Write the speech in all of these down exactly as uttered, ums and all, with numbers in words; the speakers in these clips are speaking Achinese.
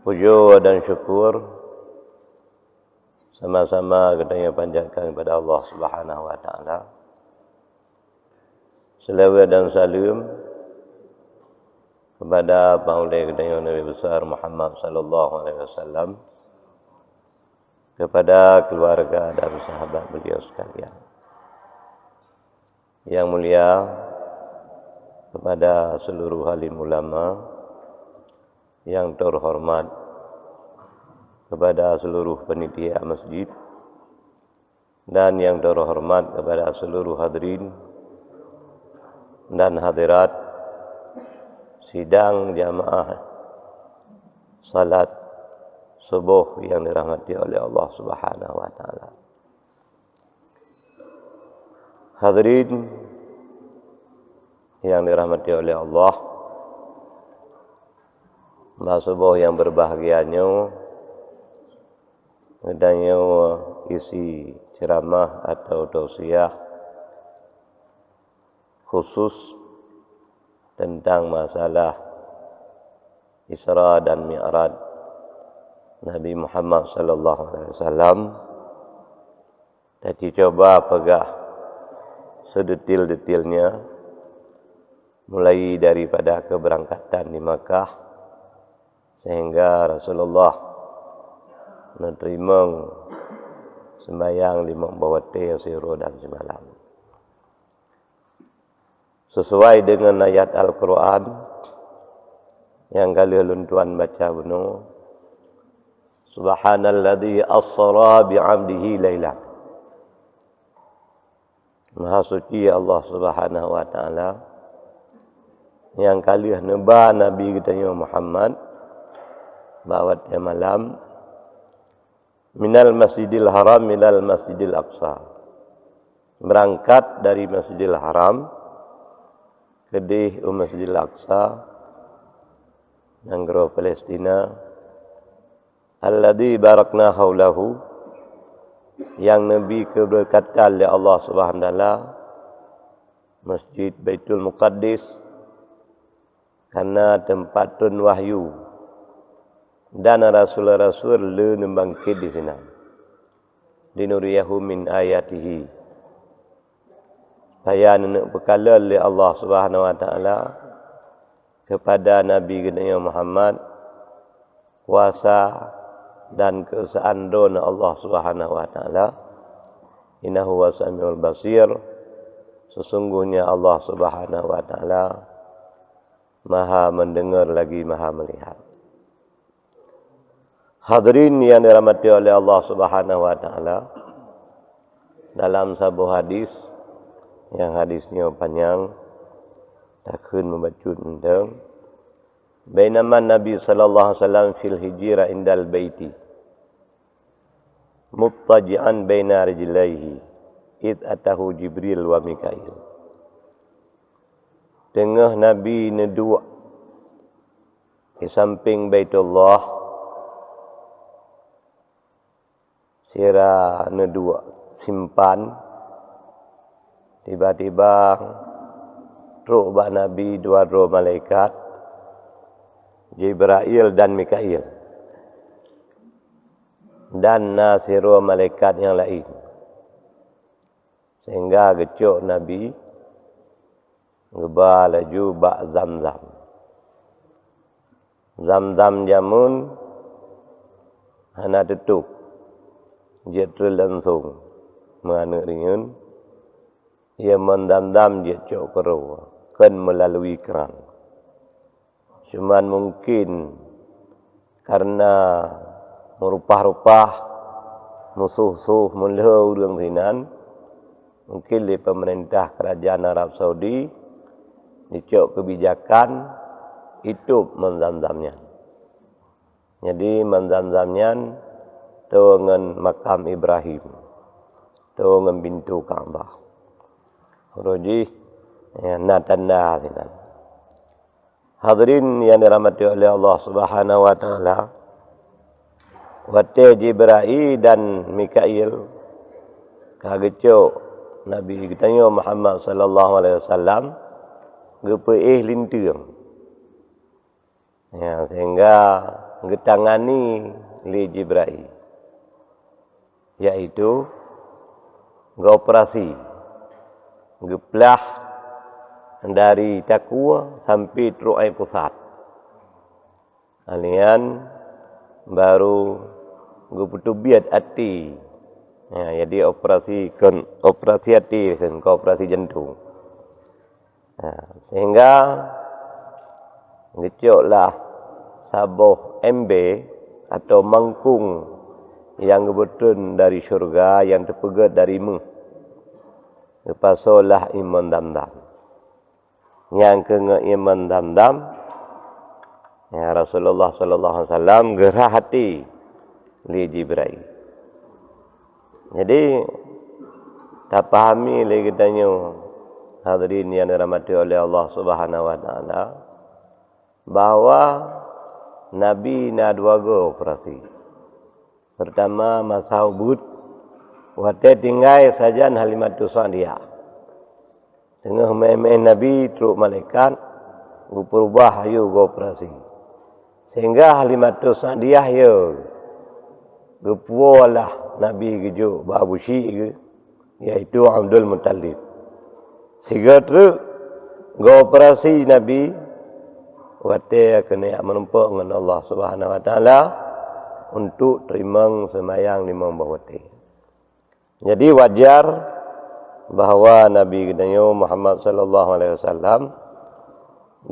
Pujoe dan syukur sama-sama geutanyoe panjatkan kepada Allah Subhanahu wa Taala. Selawat dan salam kepada Panghulée geutanyoe Nabi Besar Muhammad sallallahu alaihi wasallam, kepada keluarga dan sahabat beliau sekalian. Yang mulia, kepada seluruh alim ulama, yang terhormat kepada seluruh panitia masjid, dan yang terhormat kepada seluruh hadirin dan hadirat sidang jamaah salat subuh yang dirahmati oleh Allah Subhanahu wa Taala. Hadirin yang dirahmati oleh Allah, bak suboh nyang berbahagia nyoe, geutanyoe isi ceramah atau tausiah khusus tentang masalah Isra dan Mi'raj Nabi Muhammad sallallahu alaihi wasallam. Tacuba peugah sedetil-detilnya, mulai daripada keberangkatan di Makkah sehingga Rasulullah neuteurimong sembahyang limong boh watée siuroe dan simalam. Sesuai dengan ayat Al-Quran nyang ka lheueh lôn tuan baca bunoe, "Subhanalladzi asra bi'abdihi lailan." Maha suci Allah Subhanahu wa Taala nyang ka lheueh neuba Nabi geutanyoe Muhammad bak watée malam, "Minal Masjidil Haram ilal Masjidil Aqsa." Berangkat dari Masjidil Haram keudeh u Masjidil Aqsa, nanggroe Palestina, "Alladzi barakna haulahu," nyang neubi keubeureukat lé Allah Subhanahu wa Taala, Masjid Baitul Muqaddis, kana teumpat treun wahyu dan rasul-rasul le neubangkét disinan. "Linuriyahu min ayatihi," supaya neuneuk peukalon lé Allah Subhanahu wa Taala kepada Nabi geutanyoe Muhammad kuasa dan keuesaan Droeneuh Allah Subhanahu wa Taala. "Innahu huwas samiul basir," sesungguhnya Allah Subhanahu wa Taala Maha mendengar lagi Maha melihat. Hadirin yang dirahmati oleh Allah Subhanahu wa Taala, dalam saboh hadis, nyang hadis nyoe panyang, takheun mubacut mantong, "Bainama Nabi sallallahu alaihi wasallam fil hijrah indal baiti, muttaji'an baina rijlaihi, id atahu Jibril wa Mikail." Teungoh Nabi neuduek di sampéng Baitullah, sira neuduek simpan, tiba-tiba trok bak Nabi dua droe malaikat, Jibrail dan Mikail, dan na sidroe malaikat nyang laén. Sehingga geucok Nabi geuba laju bak Zamzam. Zamzam jameun hana teutôp, jeuet treun langsong meuaneuk rinyeun, ie mon Zamzam jeuet cok keudroe, kon meulalui krang. Cuman mungken kareuna meurupah-rupah, meusoh-soh meulhö ureuëng sinan, mungken lé peumeurintah keurajeuen Arab Saudi jicok keubijakan itôp mon Zamzam nyan. Jadi, mon Zamzam nyan toe ngon makam Ibrahim, toe ngon pintoe Ka'bah. Uroe jih, ya, na tanda sinan. Hadirin yang dirahmati oleh Allah Subhanahu wa Taala, watée Jibrail dan Mikail ka geucok Nabi geutanyoe Muhammad sallallahu alaihi wasallam geupeuéh linteung. Ya, sehingga geutangani lé Jibrail, yaitu geuoperasi, geuplah dari takue sampai trok ai pusat. Alian baru geupeuteubiet até. Ya, jadi operasi kon operasi até kon operasi jantung. Ha, sehingga geucoklah saboh ember atau mangkong nyang geubeuteun dari syeuruga nyang teupeugét dari méuh. Geupasoe lah imeun Zamzam. Nyang keu ngon imeun Zamzam, ya, Rasulullah sallallahu alaihi wasallam geurhah até lé Jibrail. Jadi, tapahami lé geutanyoe, hadirin nyang dirahmati oleh Allah Subhanahu wa Taala, bahwa Nabi na dua go operasi. Pertama, masa ubeut, watée tinggai sajan Halimatus Sa'diyah. Teungoh meu'én-meu'én Nabi, trok malaikat, geupeurubah ayue geuoperasi. Sehingga Halimatus Sa'diyah, ya, geupuwoe lah Nabi geujok bak Abu Syik geuh, yaitu Abdul Muttalib. Sigoe treuk geuoperasi Nabi watée keuneuk meurumpok ngon Allah Subhanahu wa Taala untuk teurimong seumayang limong boh watée. Jadi, wajar bahwa Nabi geutanyoe Muhammad sallallahu alaihi wasallam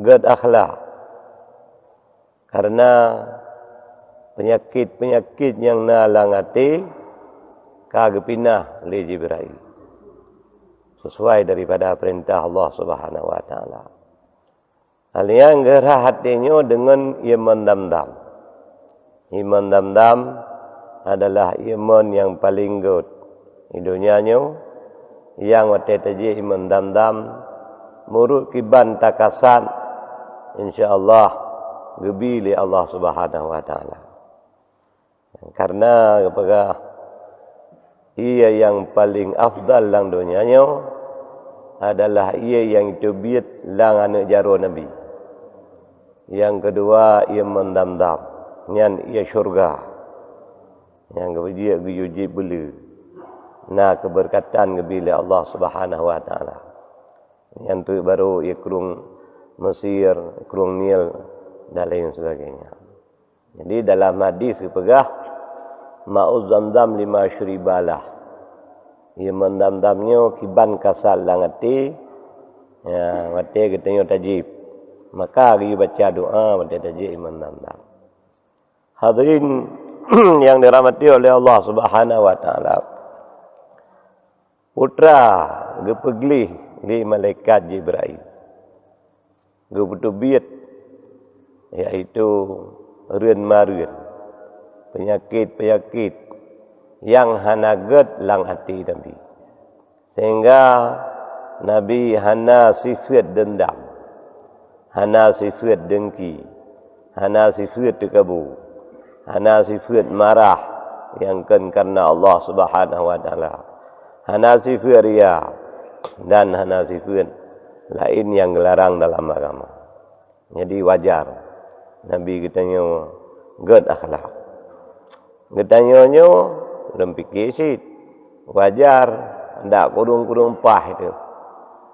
gét akhlak, karena peunyakét-peunyakét nyang na lam até ka geupinah lé Jibrail, sesuai daripada peurintah Allah Subhanahu wa Taala. Alian geurhah até nyoe deungon imeun Zamzam. Imeun Zamzam adalah imeun nyang paleng gét di donya nyoe, nyang watée tajép imeun Zamzam, meunurot kiban takasat, insya Allah geubi lé Allah Subhanahu wa Taala. Karena geupeugah, ié nyang paleng afdal lam donya nyoe adalah ié nyang teubiet lam aneuëk jaroe Nabi. Nyang keudua, imeun Zamzam, nyan ié syeuruga. Nyang geupeujiek geuyue jieb beuleu, na keubeureukatan geubi lé Allah Subhanahu wa Taala. Nyan teuk barô ié krueng Mesir, krueng Nil, dan lain sebagainya. Jadi, dalam hadis geupeugah, "Ma'u Zamzam lima syuribalah." Imeun Zamzam nyoe kiban kasat lam até, ya, watée geutanyoe tajép. Maka geuyue baca doa watée tajép imeun Zamzam. Hadirin nyang dirahmati oleh Allah Subhanahu wa Taala, putra geupeugleh lé malaikat Jibrail, geupeuteubiet, yaitu reuen mareueng, peunyakét-peunyakét nyang hana gét lam até Nabi. Sehingga Nabi hana sifeuet deundam, hana sifeuet deungki, hana sifeuet teukabu, hana sifeuet marah nyang kon kareuna Allah Subhanahu wa Taala, hana sifeuet ria, dan hana sifeuet laén nyang geularang dalam agama. Jadi, wajar Nabi geutanyoe gét akhlak. Geutanyoe nyoe lôn pike cit, wajar dak kurong-kurong paih teuh.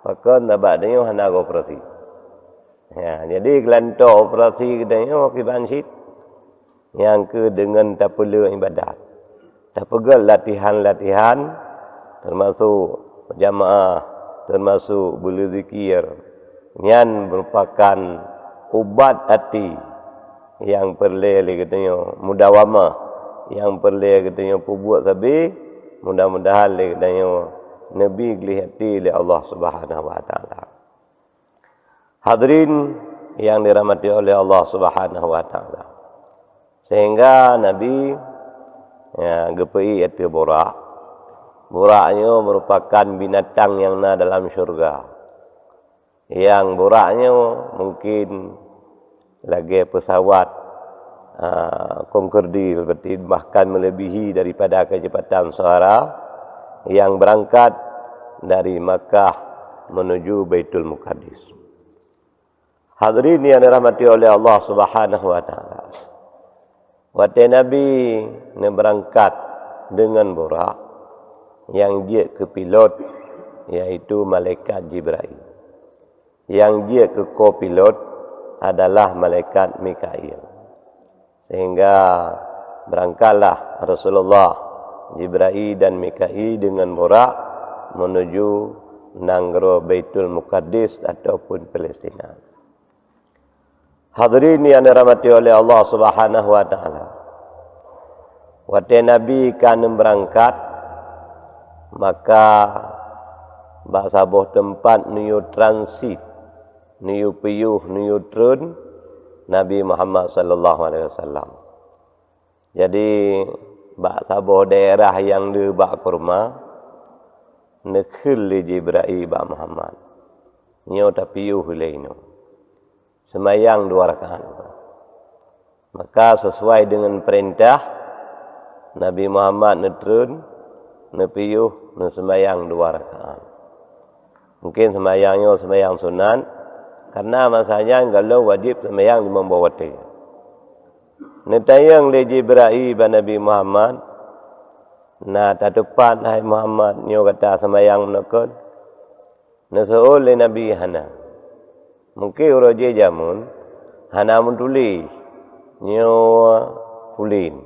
Pakon? Sabab tanyoe hana geuoperasi. Ya, jadi geulantoe operasi geutanyoe kiban cit. Nyang keu deungon tapeuleueh ibadat, tapeugét latihan-latihan, teumasok jamaah, teumasok beuleueh zikir, nyan meurupakan ubat até nyang peureulée lé geutanyoe mudawamah, nyang peureulée geutanyoe peubuet sabe. Mudah-mudahan lé geutanyoe neubi gleh até lé Allah Subhanahu wa Taala. Hadirin nyang dirahmati oleh Allah Subhanahu wa Taala. Sehingga Nabi, ya, geupeuék ateueh burak. Burak nyoe meurupakan binatang nyang na dalam syeuruga. Nyang burak nyoe mungkin lagée peusawat, a, Concorde, berarti bahkan melebihi daripada kecepatan suara yang berangkat dari Makkah menuju Baitul Muqaddis. Hadirin yang dirahmati oleh Allah Subhanahu wa Taala. Watée Nabi neubeurangkat deungon burak, nyang jeuet keu pilot, yaitu malaikat Jibrail. Nyang jeuet keu co-pilot adalah malaikat Mikail. Sehingga beurangkatlah Rasulullah, Jibrail dan Mikail deungon burak meunuju nanggroe Baitul Muqaddis ataupun Palestina. Hadirin yang dirahmati oleh Allah Subhanahu wa Taala. Watée Nabi ka neubeurangkat, maka bak saboh teumpat neuyue transit, neuyue piôh, neuyue treun Nabi Muhammad sallallahu alaihi wasallam. Jadi, bak saboh daerah nyang le bak kurma, neukheun lé Jibrail bak Muhammad, "Nyoe tapiôh lé inoe. Seumayang dua rakaat." Maka sesuai deungon peurintah, Nabi Muhammad neutreun, neupiôh, neuseumayang dua rakaat. Mungken seumayang nyoe seumayang sunat, karena masa nyan gohlom wajéb seumayang limong boh watée. Neutanyong lé Jibrail bak Nabi Muhammad, "Na tateupat, hai Muhammad, nyoe gata seumayang meunoe kon?" Neuseuôt lé Nabi, "Hana." Mungken uroe jih jameun hana meutuléh, "Nyoe pulen,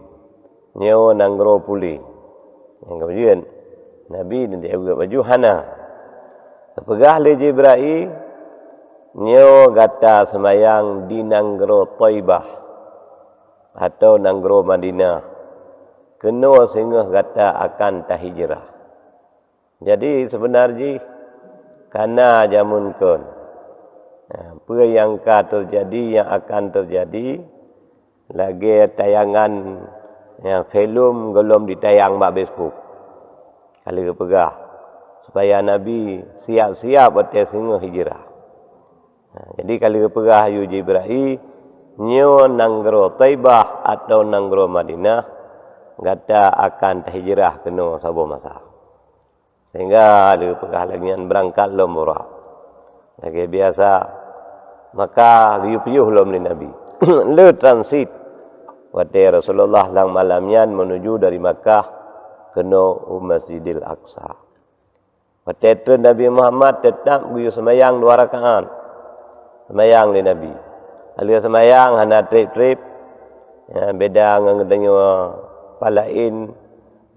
nyoe nanggroe pulen." Nyang keumudian, Nabi neujaweueb laju, "Hana." Geupeugah lé Jibrail, "Nyoe gata seumayang di nanggroe Thaibah atau nanggroe Madinah, keunoe singoh gata akan tahijrah." Jadi, seubeuna jih ka na jameun kon. Nah, peue nyang ka teujadi, nyang akan teujadi, lagée tayangan nyang film gohlom jitayang bak bioskop. Ka lheueh geupeugah, supaya Nabi siap-siap watée singoh hijrah. Nah, jadi ka lheueh geupeugah laju Jibrail, "Nyoe nanggroe Thaibah atau nanggroe Madinah, gata akan tahijrah keunoe saboh masa." Sehingga lheueh geupeugah lagée nyan beurangkat lom burak. Lagée biasa, maka geuyue piôh lom lé Nabi. Le transit. Watée Rasulullah lam malam nyan meunuju dari Makkah keunoe u Masjidil Aqsa. Watée treun Nabi Muhammad teutap geuyue seumayang dua rakaat. Seumayang lé Nabi. Ka lheueh seumayang hana treb-treb. Ya, beda ngon geutanyoe palaén.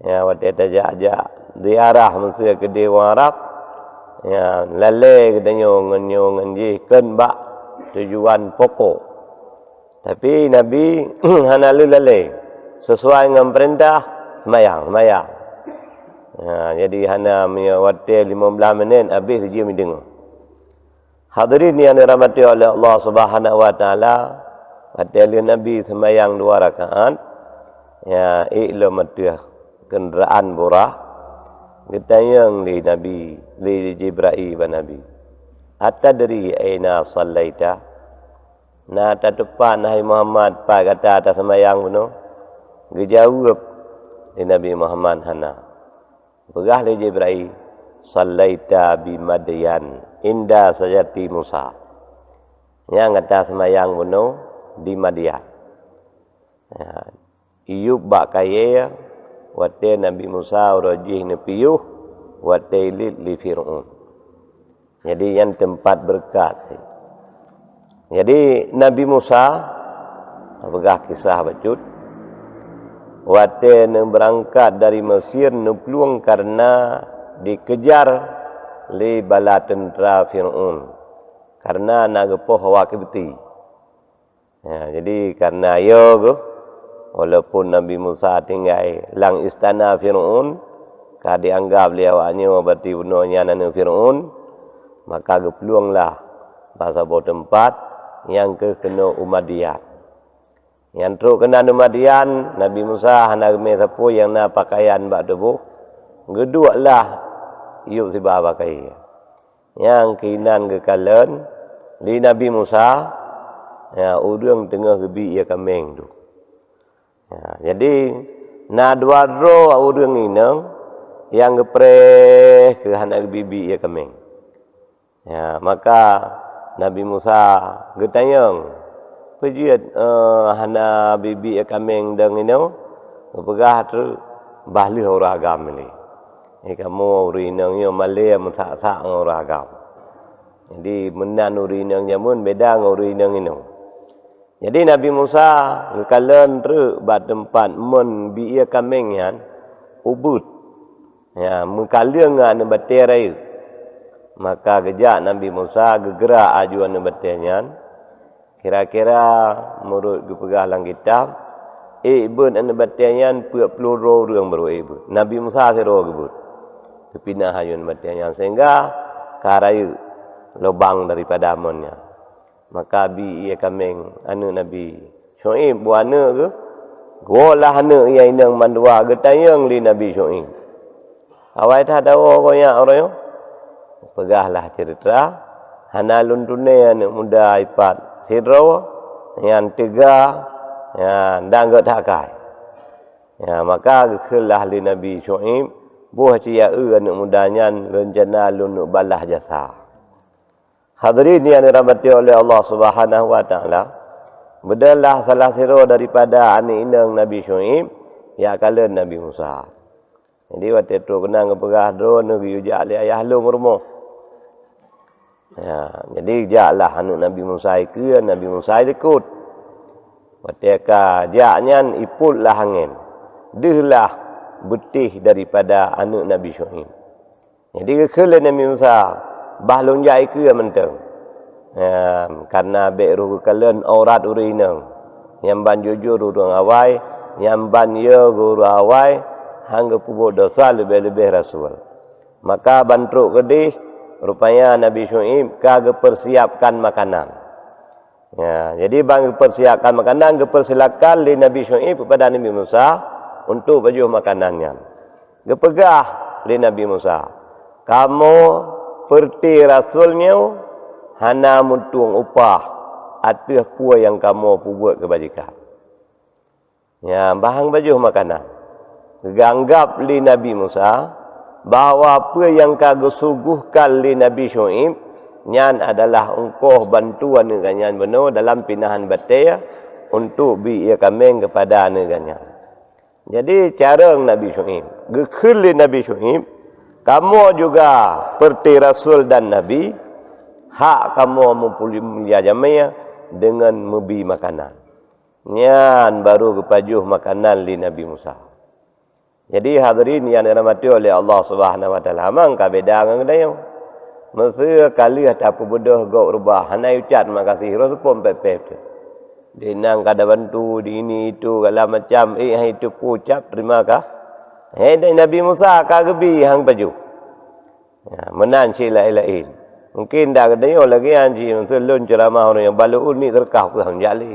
Ya, watée tajak-jak ziarah meusé keudeh ureuëng Arab, ya, lalée geutanyoe ngon nyoe ngon jih kon bak tujuan pokok. Tapi Nabi hana lé lalée, sesuai ngon peurintah, seumayang, seumayang. Ya, jadi hana meunyoe watée limong blaih minét habéh jih meudeungoe. Hadirin yang dirahmati oleh Allah Subhanahu wa Taala, watée lheueh Nabi seumayang dua rakaat, ya, ék lom ateueh keundaraan burak, geutanyong lé Nabi, lé Jibrail bak Nabi, "Atadri aina sallaita?" Na tateupeue, hai Muhammad, pat gata taseumayang bunoe? Geujaweueb lé Nabi Muhammad, "Hana." Peugah lé Jibrail, "Sallaita bi Madyan inda sajati Musa." Nyang gata seumayang bunoe di Madyan. Ya, iyup bak kayée watée Nabi Musa uroe jih neupiôh, watée ilét lé Fir'aun. Jadi, nyan teumpat beureukat. Jadi, Nabi Musa, peugah kisah bacut, watée neubeurangkat dari Mesir, neuplueng kareuna dikejar lé bala teuntra Fir'aun, kareuna na geupoh awak Kipti. Ya, jadi, kareuna yo geuh, walaupun Nabi Musa tinggai lam istana Fir'aun, ka dianggap lé awak nyoe berarti bunoe nyan aneuëk Fir'aun, maka geuplueng lah bak saboh teumpat nyang keuh keunoe u Madyan. Nyang trok keunan u Madyan, Nabi Musa hana geumé sapeue nyang na peukayan bak tuboh, geuduek lah iyup siba bak kayée. Nyang keunan geukalon lé Nabi Musa, ya, ureuëng teungoh geubi ié kaméng tu. Ya, jadi, na dua droe ureuëng inong nyang geupreh keu hana geubi-bi ié kaméng. Ya, maka Nabi Musa geutanyong, Peue jeuet, eh, hana bi-bi kaméng dong inoe? Geupeugah treuk, bah lheueh ureueng agam lé. Eh, kamoe ureueng inong nyoe malée meusak-sak ngon ureueng agam. Jadi, meunan ureueng inong jameun beda ngon ureueng inong inoe. Jadi, Nabi Musa geukalon treuk bak teumpat mon bi-ie kaméng nyan ubeuet. Ya, meukaleueng ngon aneuk batée rayeuk. Maka geujak Nabi Musa geugrak aju aneuk batée nyan. Kira-kira meunurot geupeugah lam kitab, ék beuet aneuk batée nyan peuet ploh droe ureueng barô ék beuet. Nabi Musa sidroe geubeuet. Geupinah aju aneuk batée nyan sehingga ka rayeuk lubang daripada mon nyan. Maka bi-ie kaméng aneuk Nabi Syu'aib, boh aneuk geuh, geuwoe lah aneuk nyang inong mandua geutanyong lé Nabi Syu'aib. Awai that dawa gobnyan uroe nyoe? Peugahlah ceurita, hana lôn tuné aneuk muda ipat sidroe nyang teuga, nyan dan gét that akai. Ya, maka geukheun lah lé Nabi Syu'aib, boh siya-eu aneuk muda nyan reuncana lôn neuk balaih jasa. Hadirin nyang dirahmati oleh Allah Subhanahu wa Taala, beudôh lah salah sidroe daripada aneuk inong Nabi Syu'aib, jak kalon Nabi Musa. Jadi, watée trok keunan geupeugah, "Droeneuh geuyue jak lé ayah lôn rumoh." Ya, jadi jaklah aneuk Nabi Musa ikeue, Nabi Musa likot. Watée ka jak nyan, ipot lah angén. Deuh lah beutéh daripada aneuk Nabi Syu'aib. Jadi geukheun lé Nabi Musa, "Bah lôn jak ikeue mantong." Nyan, kareuna bék roh geukalon aurat ureueng inong. Nyang ban jujur ureueng awai, nyang ban yo geu ureueng awai, han geupeubuet desya leubeh-leubeh rasul. Maka ban trok keudeh, rupanya Nabi Syu'aib ka geupeusiapkan makanan. Ya, jadi ban geupeusiapkan makanan, geupeusilakan lé Nabi Syu'aib kepada Nabi Musa untuk pajoh makanan nyan. Geupeugah lé Nabi Musa, "Kamoe peureuté rasul nyoe hana meutueng upah ateueh peue nyang kamoe peubuet keubajikan." Nyan, bah han pajoh makanan. Geuanggab lé Nabi Musa bahwa peue nyang ka geusuguhkan lé Nabi Syu'aib nyan adalah ungkoh bantu aneuk gobnyan bunoe dalam pinahan batée untuk bi-ie kaméng keupada aneuk gobnyan. Jadi, carông Nabi Syu'aib. Geukheun lé Nabi Syu'aib, "Kamoe juga peureuté rasul dan nabi, hak kamoe meupeulie mulia jamé deungon meubi makanan." Nyan barô geupajoh makanan lé Nabi Musa. Jadi, hadirin nyang dirahmati oleh Allah Subhanahu wa Taala, mang ka beda ngon geutanyoe. Meuseu ka lheueh tapeubeudôh gob reubah, hana iucap meukaséh, roh seupôt pép-pép teuh. Di nang ka da bantu, di ini itu, segala macam, ék han iteupeue ucap, terima ka. Hé, dan Nabi Musa ka geubi han pajoh. Ya, meunan cit laén-laén. Mungkin dak geutanyoe lagée nyan cit, meuseu lôn ceuramah ureueng nyang balok uneuk teureukah peue han jak lé.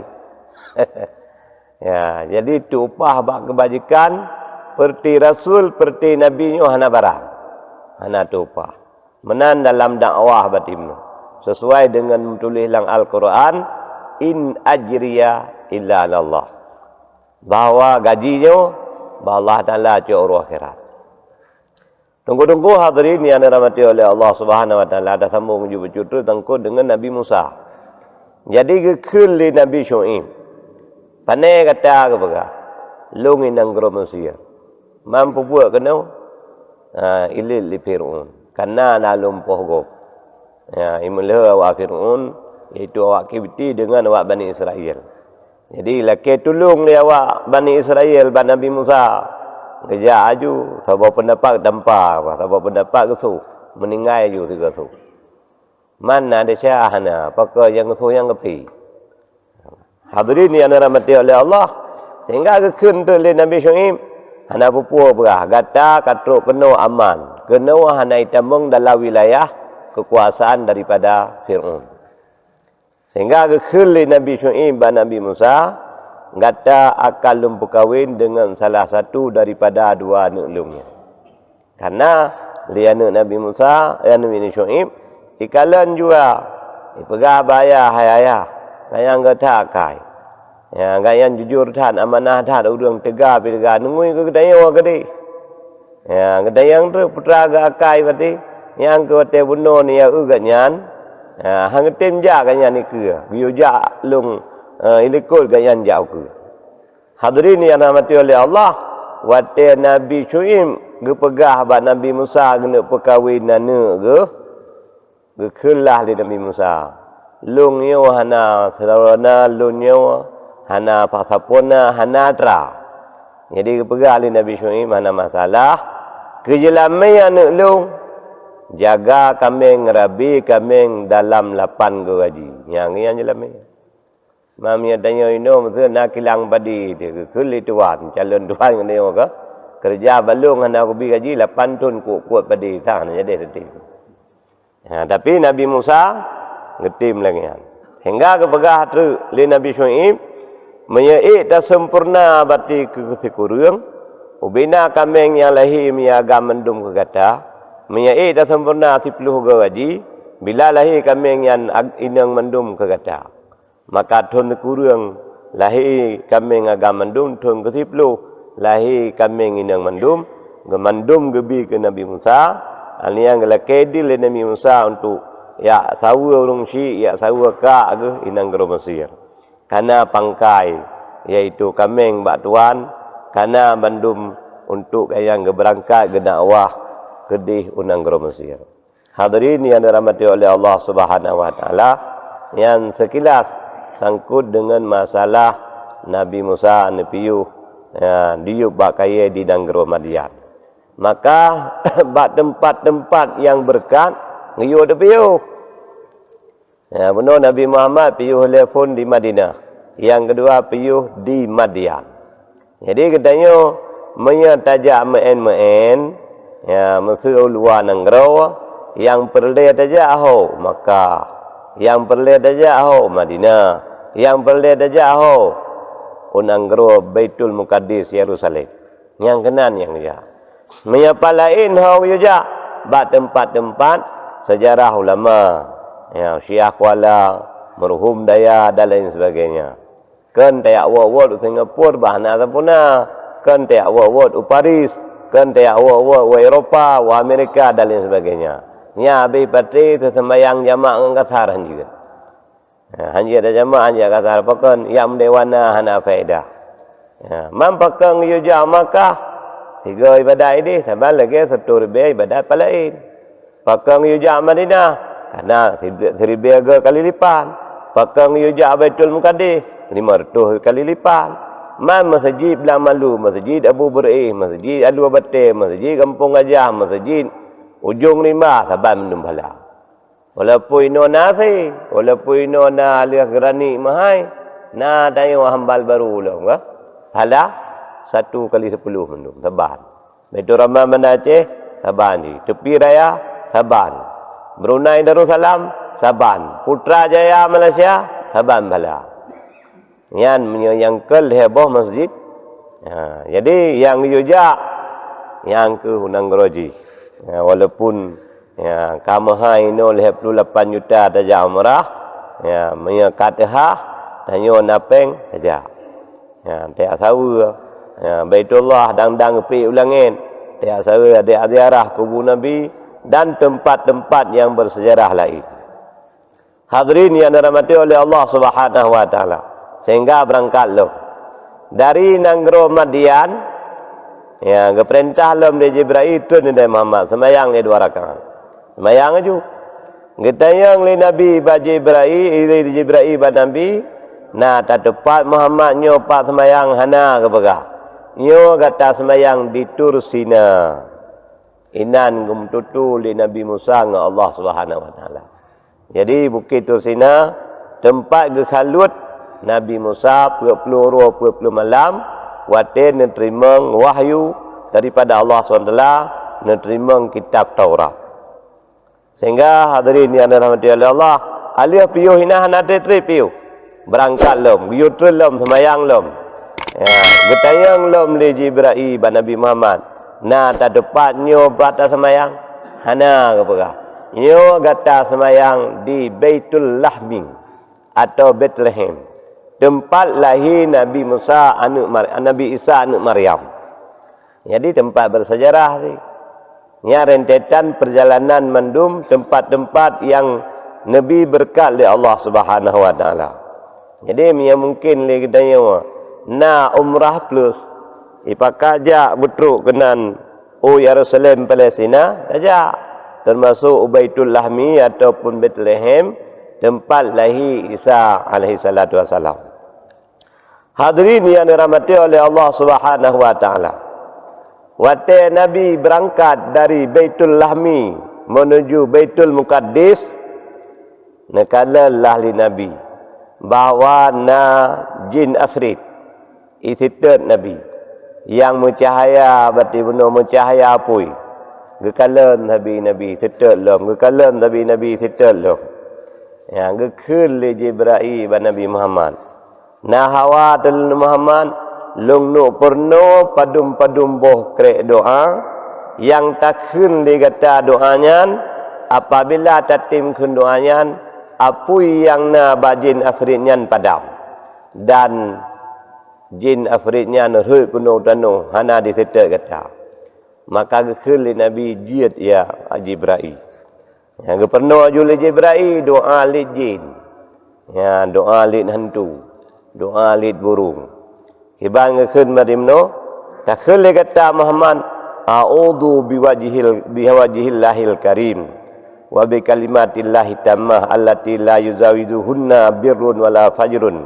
Ya, jadi teuupah bak keubajikan, peureuté rasul, peureuté nabi nyoe hana barang. Hana teuupah. Meunan dalam dakwah batin nyoe. Sesuai deungon meutuléh lam Al-Qur'an, "In ajriya illa 'alallah." Bahwa gaji nyoe bak Allah Taala cok uroe akhirat. Teungku-teungku hadirin nyang dirahmati oleh Allah Subhanahu wa Taala, tasambong ju bacut treuk sangkot deungon Nabi Musa. Jadi geukheun lé Nabi Syu'aib, "Pané gata geupeugah, 'Lôn i nanggroe Mesir.' Man peubuet keunoe?" "Ha, ilét lé Fir'aun, kareuna na lôn poh gob." Ya, imeulheueh awak Fir'aun, yaitu awak Kipti deungon awak Bani Israel. Jadi, lakée tulông lé awak Bani Israel bak Nabi Musa. Geujak aju, saboh peundapat tampa, saboh peundapat geusoh, meuninggai aju sigoe soh. Man na desya hana, pakon nyang geusoh nyang geupi. Hadirin nyang dirahmati oleh Allah, sehingga geukheun teuk lé Nabi Syu'aib, "Hana peue-peue peugah, gata ka trok keunoe aman, keunoe hana itamong dalam wilayah keukuasaan daripada Fir'aun." Sehingga geukheun lé Nabi Syu'aib bak Nabi Musa, "Gata akan lôn peukawen deungon salah satu daripada dua aneuk lôn nyan." Kareuna lé aneuk Nabi Musa, eh, aneuk Nabi Syu'aib, ikalon jua, ipeugah bak ayah, "Hai ayah, gobnyan gét that akai. Ya, gobnyan jujur that, amanah that, ureueng teuga pih teuga, neungui keu geutanyoe keudeh. Ya, geutanyoe treuk putra geuakai watée, nyang keu watée bunoe neuyue gobnyan, ya, han geutem jak gobnyan ikeue, geuyue jak lôn Eh, ilikot gobnyan jak ukeue. Hadirin nyang dirahmati oleh Allah, watée Nabi Syu'aib geupeugah bak Nabi Musa geuneuk peukawen aneuk geuh, geukheun lah lé Nabi Musa, "Lôn nyoe hana syedara na, lôn nyoe hana sapeue na, hana atra." Jadi geupeugah lé Nabi Syu'aib, "Hana masalah, keujeulamé aneuk lôn, jaga kaméng, rabe kaméng dalam lapan goe gaji." Nyang nyan jeulamé. Mam nyang tanyoe inoe meuseu na kilang padi, geukheun lé tuan, calon tuan nyoe ka, "Keureuja bak lôn hana kubi gaji, lapan thon kuek-kuek padi, sang hana jadi seutôt." Ha, tapi Nabi Musa geutem lagée nyan. Sehingga geupeugah treuk lé Nabi Syu'aib, "Meunyoe ék taseumpurna bati keu sikureueng, ubena kaméng nyang lahé meuagam mandum keu gata, meunyoe ék taseumpurna siploh goe gaji, bila lahé kaméng nyan ag-, inong mandum keu gata." Maka thon sikureueng lahé kaméng agam mandum, thon keusiploh lahé kaméng inong mandum, geumandum geubi keu Nabi Musa, nyang geulakée dil lé Nabi Musa untuk jak saweue ureuëng syik, jak saweue kak geuh i nanggroe Mesir. Kana pangkai, yaitu kaméng bak tuan, kana bandum untuk nyang geubeurangkat geudakwah keudeh u nanggroe Mesir. Hadirin nyang dirahmati oleh Allah Subhanahu wa Taala, nyan seukilas sangkot deungon masalah Nabi Musa neupiôh, ya, diyueb bak kayée di nanggroe Madian. Maka bak teumpat-teumpat nyang beureukat geuyue teupiôh. Ya, bunoe Nabi Muhammad piôh lhée phon di Madinah, nyang keudua piôh di Madian. Jadi geutanyoe meunyoe tajak meuén-meuén, ya, meuseu u luwa nanggroe, nyang peureulée tajak ho Makkah, nyang peureulée tajak ho Madinah, nyang peureulée tajak ho u nanggroe Baitul Mukaddes, Yerusalem. Nyang keunan nyang jak. Meunyoe pat laén ho geuyue jak bak teumpat-teumpat seujarah ulama, ya, Syiah Kuala, Meuruhom Daya dan lain sebagainya. Kon tajak wot-wot u Singapura bah hana sapeue na. Kon tajak wot-wot u Paris. Kon tajak wot-wot u Eropa, u Amerika dan lain sebagainya. Nyan habéh patéh teuseumbayang jamak ngon kasar hanjeuet. Ha, hanjeuet tajak jamak, hanjeuet kasar pakon, nyang meudewana hana faedah. Ha, man pakon geuyue jak Makkah, sigoe ibadat ideh, saban lagée siribée ibadat pat laén. Pakon geuyue jak Madinah, kana siribée goe kali lipat. Pakon geuyue jak Baitul Mukaddes, limong reutôh kali lipat. Man meuseujid Blang Malu, meuseujid Abu Beureueh, meuseujid Alue Batée, meuseujid Gampông Gajah, meuseujid Ujong Rimba, saban mandum pahala. Walaupun inoe na asée, walaupun inoe na lheueh geurani meuhai, na tanyoe hambal barô lom ka. Pahala satu kali siploh mandum, saban. Baiturrahman Banda Aceh, saban jih. Teupie Raya, saban. Brunei Darussalam, saban. Putrajaya Malaysia, saban pahala. Nyan meunyoe nyang keu lhée boh masjid. Ha, jadi nyang geuyue jak, nyang keuh u nanggroe jih. Ha, walaupun, ya, ka meuhai inoe lhée ploh lapan juta tajak umrah, ya, meunyoe ka teuhah, tanyoe na péng tajak. Ya, tajak saweue, ya, Baitullah dang-dang geupeuék u langét, tajak saweue, tajak ziarah kubu Nabi dan teumpat-teumpat nyang beuseujarah laén. Hadirin nyang dirahmati oleh Allah Subhanahu wa Taala, sehingga beurangkat lom dari nanggroe Madian, ya, geupeurintah lom lé Jibrail, "Treun, hai Muhammad, seumayang lé dua rakaat." Seumayang laju. Geutanyong lé Nabi bak Jibrail, lé Jibrail bak Nabi, "Na tateupat Muhammad nyoe pat seumayang?" "Hana," geupeugah. "Nyoe gata seumayang di Tur Sina." Inan geumeututoe lé Nabi Musa ngon Allah Subhanahu wa Taala. Jadi, Bukét Tursina teumpat geukhaluet Nabi Musa peuet ploh uroe peuet ploh malam, watée neuteurimong wahyu daripada Allah Subhanahu wa Taala, neuteurimong kitab Taurat. Sehingga, hadirin nyang dirahmati oleh Allah, aleuh piôh inan hana treb-treb piôh. Beurangkat lom, geuyue treun lom, seumayang lom. Ya, geutanyong lom lé Jibrail bak Nabi Muhammad, "Na tateupat nyoe pat taseumayang?" "Hana," geupeugah. "Nyoe gata seumayang di Baitul Lahmi atau Betlehem, teumpat lahé Nabi Musa aneuëk Mar-, Nabi Isa aneuëk Maryam." Jadi, teumpat beuseujarah sih. Nyan rentetan peurjalanan mandum teumpat-teumpat nyang neubi beureukat lé Allah Subhanahu wa Taala. Jadi, meunyo mungken lé geutanyoe na umrah plus, ipakat jak beutrok keunan u Yerusalem, Palestina, tajak, teumasok u Baitul Lahmi ataupun Betlehem, teumpat lahé Isa alaihi salatu wassalam. Hadirin yang dirahmati oleh Allah Subhanahu wa Taala. Watée Nabi beurangkat dari Baitul Lahmi meunuju Baitul Muqaddis, neukalon lah lé Nabi bahwa na jin afrit, iseutôt Nabi, nyang meucahya, berarti bunoe meucahya apui. Geukalon Nabi, Nabi seutôt lom, geukalon Nabi, Nabi seutôt lom. Nyang geukheun lé Jibrail bak Nabi Muhammad, "Na hawa teuh lôn Muhammad, lôn neuk peurunoe padum-padum boh krek doá, nyang takheun lé gata doá nyan, apabila tatem kheun doá nyan, apui nyang na bak jin afrit nyan padam, dan jin afrit nyan rhot keunoe tanoh, hana jiseutôt gata." Maka geukheun lé Nabi, "Jeuet ya Jibrail." Nyang geupeurunoe laju lé Jibrail, doá lét jin. Ya, doá lét hantu, doá lét burông. Kiban geukheun bak jinoe, takheun lé gata Muhammad, "A'udzu biwajhil, biwajhillahil karim, wa bi kalimatillahi tammah allati la yujawizuhunna birrun wala fajrun,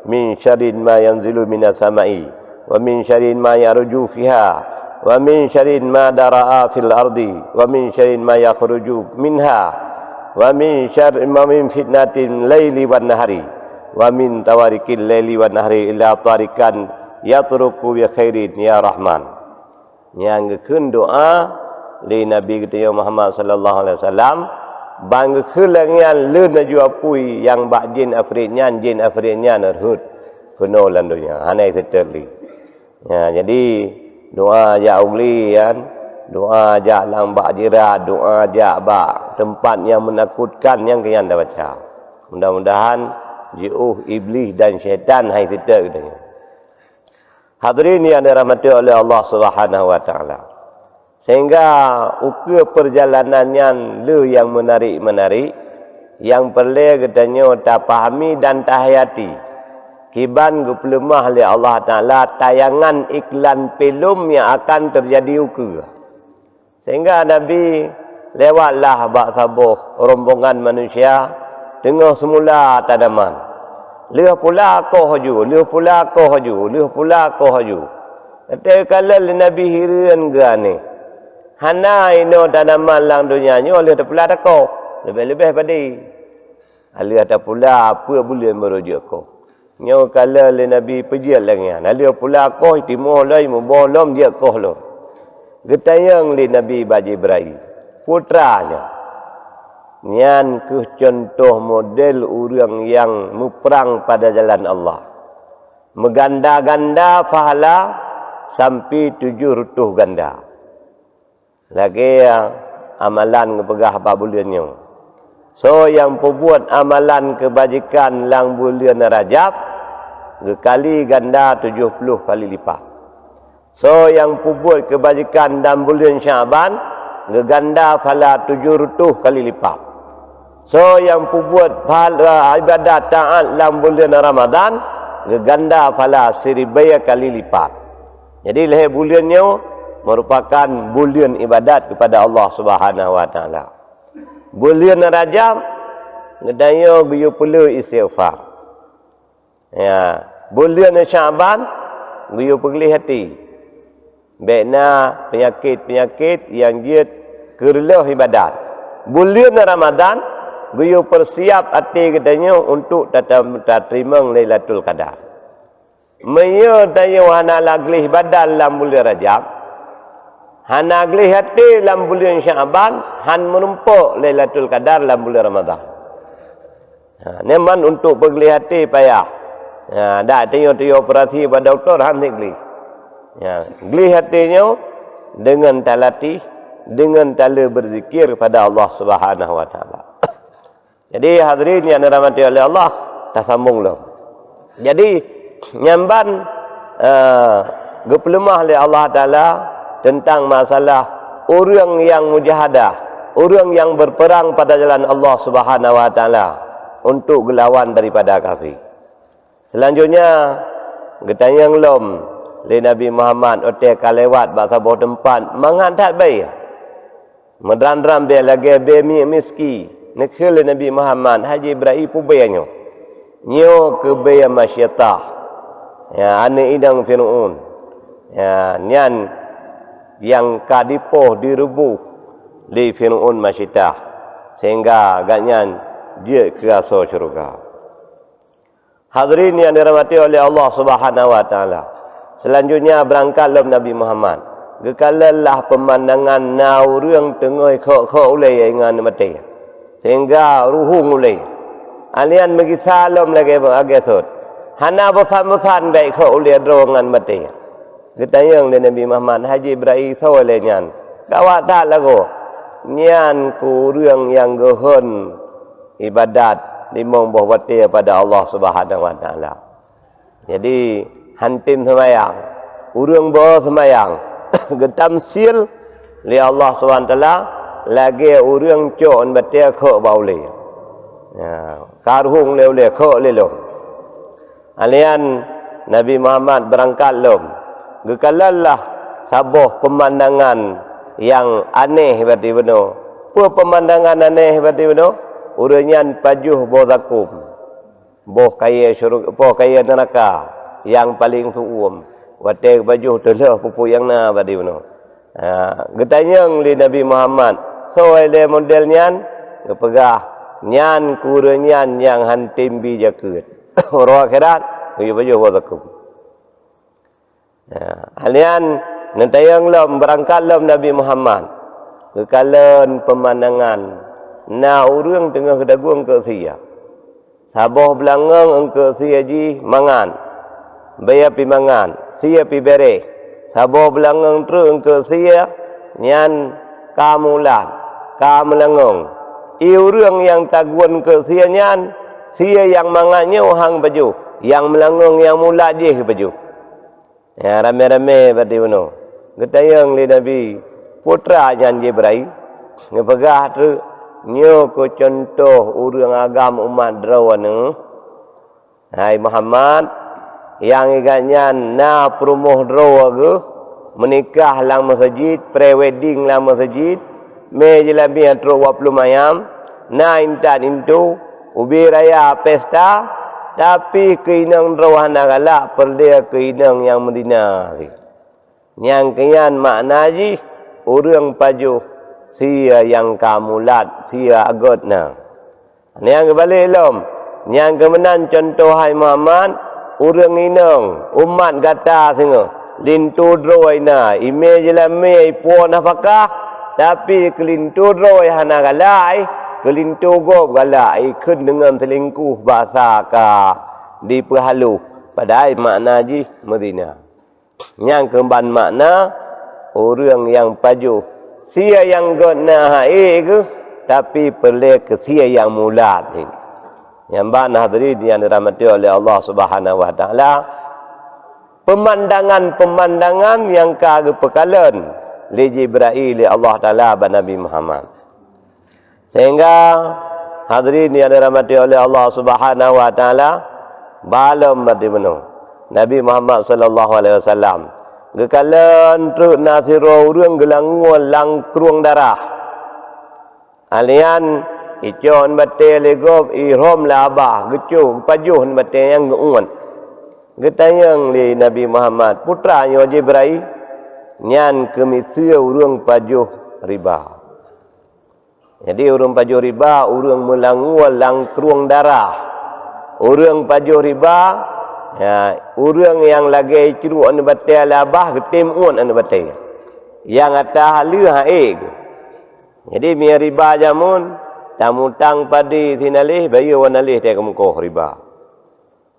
min syarri ma yanzilu minas sama'i, wa min syarri ma ya'ruju fiha, wa min syarri ma dara'a fil ardi, wa min syarri ma yakhruju minha, wa min syarri, wa min fitnatil laili wan nahari, wa min tawarikil laili wan nahari illa tarikan yatruku bi khairin ya Rahman." Nyang geukheun doá lé Nabi geutanyoe Muhammad sallallahu alaihi wasallam, ban geukheun lagée nyan lheueh laju apui nyang bak jin afrit nyan, jin afrit nyan rhot keunoe lam donya, hana jiseutôt lé. Ya, jadi doá jak u glé nyan, doá jak lam bak jirat, doá jak bak teumpat nyang meunakutkan, nyang keu nyan tabaca. Mudah-mudahan jiôh Iblih dan syaitan hai seutôt geutanyoe. Hadirin yang dirahmati oleh Allah Subhanahu wa Taala. Sehingga ukeue peurjalanan nyan le nyang meunarik-meunarik, nyang peureulée geutanyoe tapahami dan tahayati, kiban geupeuleumah lé Allah Taala tayangan iklan filem nyang akan teujadi ukeue. Sehingga Nabi lewatlah bak saboh rombongan manusia teungoh seumula tanaman. Lheueh pula koh ju, lheueh pula koh ju, lheueh pula koh ju. Watée kalon lé Nabi hireuen geuaneh. Hana inoe tanaman lam donya nyoe lheueh tapula takoh, leubeh-leubeh padé. Lheueh tapula peuet buleuen baru jeuet koh. Nyoe kalon lé Nabi peujeuet lagée nyan. Lheueh pula koh timoh lom, muboh lom, jeuet koh lom. Geutanyong lé Nabi bak Jibrail, "Peue treuk nyoe?" Nyan kheueh cuntoh model ureuëng nyang muprang pada jalan Allah. Meuganda-ganda pahala sampoe tujoh reutôh ganda. Lagée amalan geupeugah bak buleuen nyoe, "Soe nyang peubuet amalan keubajikan lam buleuen Rajab, geukali ganda tujoh ploh kali lipat. Soe nyang peubuet keubajikan lam buleuen Syakban, geuganda pahala tujoh reutôh kali lipat. Soe nyang peubuet pahala iébadat taát lam buleuen Ramadhan, geuganda pahala siribée kali lipat." Jadi, lhée buleuen nyoe meurupakan buleuen iébadat keupada Allah Subhanahu wa Taala. Buleuen Rajab, geutanyoe geuyue peuleueh istighfar. Ya, buleuen Syakban geuyue peugleh até. Bék na peunyakét-peunyakét nyang jeuet keu reuloh iébadat. Buleuen Ramadhan geuyue peusiab até geutanyoe untuk tata-, tateurimong Lailatul Qadar. Meunyoe tanyoe hana lagléh iébadat lam buleuen Rajab, hana gleh até lam buleuen Syakban, han meurumpok Lailatul Qadar lam buleuen Ramadhan. Ha, nyoe man untuk peugléh até payah. Ha, dak tanyoe-tanyoe operasi bak dokto han sit gleh. Ha, gleh até nyoe deungon talatéh, deungon taleue beuzikir pada Allah Subhanahu wa Taala. Jadi, hadirin yang dirahmati oleh Allah, tasambong lom. Jadi, nyan ban, eh, geupeuleumah lé Allah Taala teuntang masalah ureuëng nyang mujahadah, ureuëng nyang berperang pada jalan Allah Subhanahu wa Taala untuk geulawan daripada kafé. Seulanjutnya, geutanyong lom lé Nabi Muhammad watée ka lewat bak saboh teumpat mangat that bée. Meudram-dram bée lagée bée miek miski. Neukheun lé Nabi Muhammad, "Hai Jibrail, peue bée nyoe?" "Nyoe keuh bée Masyiatah, ya, aneuëk inong Fir'aun. Ya, nyan nyang ka dipoh direubôh lé Fir'aun Masyiatah, sehingga gobnyan jeuet keu asoe syeuruga." Hadirin yang dirahmati oleh Allah Subhanahu wa Taala. Selanjutnya, beurangkat lom Nabi Muhammad. Geukalon lah peumandangan na ureuëng teungoh khok-khok ulée ngon batée, sehingga ruhueng ulée. Alian meugisa lom lagée, lagée sot. Hana bosan-bosan bék khok ulée droe ngon batée. Geutanyong lé Nabi Muhammad, "Hai Jibrail, soe lé nyan?" "Gawat that lagoe." "Nyan keuh ureuëng nyang geuhon iébadat limong boh watée pada Allah Subhanahu wa Taala." Jadi, han tem seumayang. Ureuëng beu seumayang geutamsil lé Allah Subhanahu wa Taala lagée ureuëng cok batée khok bak ulée. Ya, ka ruhueng lé ulée khok lé lom. Alian Nabi Muhammad beurangkat lom. Geukalon lah saboh peumandangan nyang aneh bak bunoe. Peue peumandangan aneh bak bunoe? Ureuëng nyan pajoh boh zakôm, boh kayée syuru-, boh kayée neuraka nyang paleng su'uem. Watée geupajoh teulheueh peue-peue nyang na bak bunoe. Ha, geutanyong lé Nabi Muhammad, "Soe lé model nyan?" Geupeugah, "Nyan keuh ureuëng nyan nyang han tem bi jakeuet." Uroe akhirat, geuyue pajoh boh zakôm. Ha, alian neutanyong lom, beurangkat lom Nabi Muhammad. Geukalon peumandangan, na ureuëng teungoh geudagu eungkôt sie. Saboh beulangöng eungkôt sie jih mangat, bée pih mangat, sie pih béréh. Saboh beulangöng treuk eungkôt sie nyan ka mulat, ka meulangöng. Ie ureuëng nyang tagun eungkôt sie nyan, sie nyang mangat nyoe han geupajoh, nyang meulangöng nyang mulat jih geupajoh. Ya, ramé-ramé bak bunoe. Geutanyong lé Nabi, "Peue treuk nyan Jibrail?" Geupeugah treuk, "Nyoe keuh cuntoh ureuëng agam umat droeneuh, hai Muhammad, nyang igat nyan na peurumoh droe geuh, meunikah lam meuseujid, pre-wedding lam meuseujid, mé jilamieh trok u aplumayam, na intat intu, ubé raya pesta, tapi keu inong droe hana galak, peureulée keu inong nyang meuzina." Nyang keu nyan makna jih ureuëng pajoh sie nyang ka mulat, sie göt na. Nyang geubalek lom, nyang keu meunan cuntoh hai Muhammad, ureuëng inong umat gata singoh, linto droe na, imé jilamieh ipuwoe nafakah, tapi keu linto droe hana galak, keu linto gob galak, ikheun deungon seulingkoh basa ka dipeuhaloh, padahai makna jih meuzina. Nyang keuban makna, ureuëng nyang pajoh sie nyang göt na han ék geuh, tapi peureulée keu sie nyang mulat. Nyan ban hadirin nyang dirahmati oleh Allah Subhanahu wa Taala, peumandangan-peumandangan nyang ka geupeukalon lé Jibrail lé Allah Taala bak Nabi Muhammad. Sehingga, hadirin yang dirahmati oleh Allah Subhanahu wa Taala, ba lom bak bunoe, Nabi Muhammad sallallahu alaihi wasallam geukalon treuk na sidroe ureuëng geulangue lam krueng darah. Alian icok batée lé gob, irhom lé babah, geucok, geupajoh batée nyang geuuet. Geutanyong lé Nabi Muhammad, "Peue treuk nyoe Jibrail?" Nyan keuh miseue ureuëng pajoh riba. Jadi, ureuëng pajoh riba, ureuëng meulangue lam krueng darah. Ureuëng pajoh riba, ya, ureuëng nyang lagée icruek aneuëk batée lé babah, geutem uet aneuëk batée. Nyang ata haleue han ék geuh. Jadi, meunyoe riba jameun, tamutang padé sinaleh, bayeue wan naleh teuh keumeukoh riba.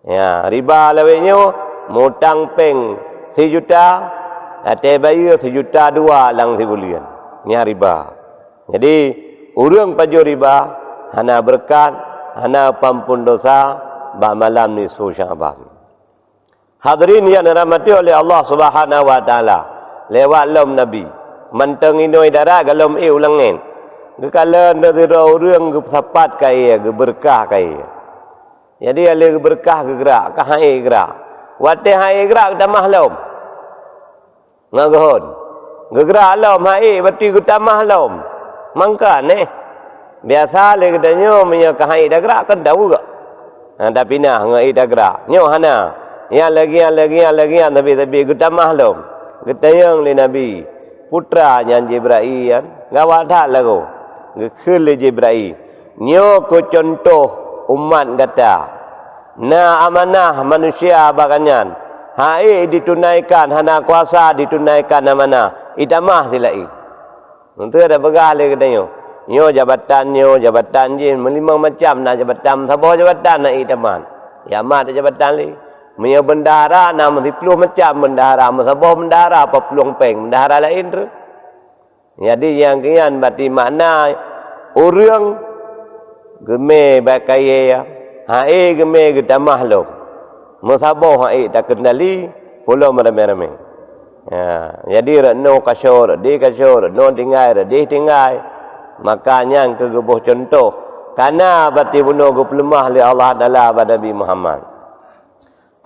Ya, riba lawét nyoe, mutang péng sijuta, até bayeue sijuta dua lam sibuleuen. Nyan riba. Jadi, ureuëng pajoh riba hana beureukat, hana peuampon desya bak malam nisfu Sya'ban. Hadirin yang dirahmati oleh Allah Subhanahu wa Taala, lewat lom Nabi, mantong inoe darat golom ék u langét. Geukalon sidroe ureuëng geupeusapat kayée, geubeureukat kayée. Jadi, alèh geubeureukat geugrak, ka han ék geugrak. Watèe han ék geugrak, geutamah lom. Ngon geuhon. Geugrak lom, han ék, berarti geutamah lom. Mangka neh. Biasa lé geutanyoe meunyoe ka han ék tagrak, kan taweuk. Ha, tapinah ngon ék tagrak. Nyoe hana. Nyang lagèe nyan, lagèe nyan, lagèe nyan, tapi, tapi geutamah lom. Geutanyong lé Nabi, putra nyan Jibrail nyan, gawat that lagoe. Geukheun lé Jibrail, "Nyoe keuh cuntoh umat gata. Na amanah manusia bak gobnyan. Han ék ditunaikan, hana kuasa ditunaikan amanah. Itamah silaén." Meunteue tapeugah lé geutanyoe, nyoe jabatan, nyoe jabatan jih, meulimong macam na jabatan, meusaboh jabatan na itamah. Nyan mat jabatan lé. Meunyoe bendahara na meusiploh macam bendahara, meusaboh bendahara, peuet ploh péng bendahara laén treuk. Jadi, nyang keuh nyan berarti makna ureueng geumé bak kayèe, han ék geumé geutamah lom. Meusaboh han ék takeundali, pulo ramé-ramé. Ya, jadi rot noe kasoe, rot déh kasoe, rot noe tinggai, rot déh tinggai. Maka nyan keuh geuboh cuntoh. Kana berarti bunoe geupeuleumah lé Allah Taala bak Nabi Muhammad.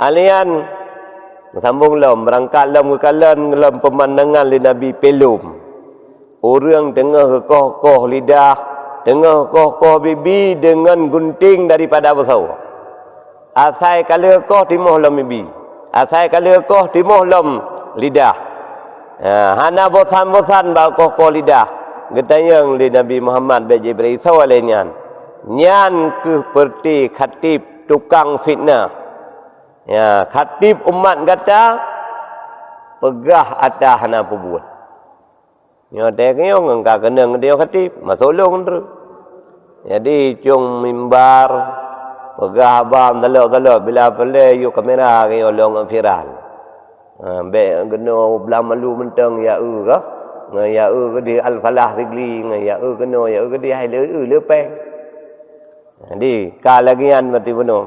Alèh nyan, sambong lom, beurangkat lom geukalon lom peumandangan lé Nabi pèlom. Ureueng teungoh geukoh-koh lidah, teungoh koh-koh bibi deungon gunting daripada beusoe. Asai ka lheueh koh timoh lom bibi, asai ka lheueh koh timoh lom lidah. Ha, hana bosan-bosan bak koh-koh lidah. Geutanyong lé Nabi Muhammad bak Jibril, "Soe lé nyan?" "Nyan keuh peureuté khatib tukang fitnah." Ya, khatib umat gata peugah ata hana peubuet. Nyoe teuh keunoe ngon ka keunong geutanyoe khatib, masôk lôn treuk. Jadi, cung mimbar, peugah haba meutalot-talot, bila peureulèe yue kamera keunoe lôn ngon viral. Ha, bèk keunoe blang malu mantong ya eu kah? Ngon ya eu keudéh Al-Falah Sigli, ngon ya eu keunoe, ya eu keudéh hai le eu le péng. Jadi, ka lagèe nyan berarti bunoe.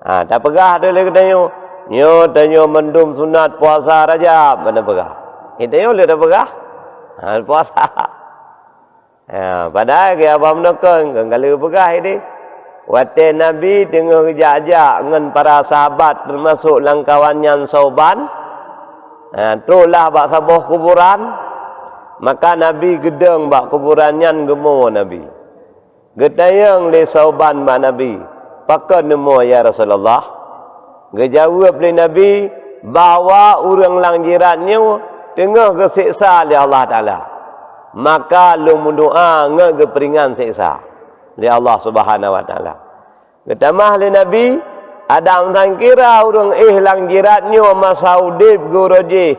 Ha, tapeugah deh lé geutanyoe, nyoe tanyoe mandum sunat puasa Rajab, ban tapeugah. Geutanyoe le tapeugah? Ha, puasa. Ha, padahai gaya bak meunokon, kon ka lheueh peugah idéh. Watèe Nabi teungoh geujak-jak ngon para sahabat, teumasok lam kawan nyan Sauban, ha, trôklah bak saboh kuburan, maka Nabi geudong bak kuburan nyan geumo Nabi. Geutanyong lé Sauban bak Nabi, "Pakon neumoe, ya Rasulullah?" Geujaweueb lé Nabi bahwa ureueng lam jirat nyoe teungoh geuseksa lé Allah Taala. Maka lôn meudoa ngon geupeuringan seksa lé Allah Subhanahu wa Taala. Geutamah lé Nabi, adak sangkira ureueng éh lam jirat nyoe masa udép geuh uroe jih,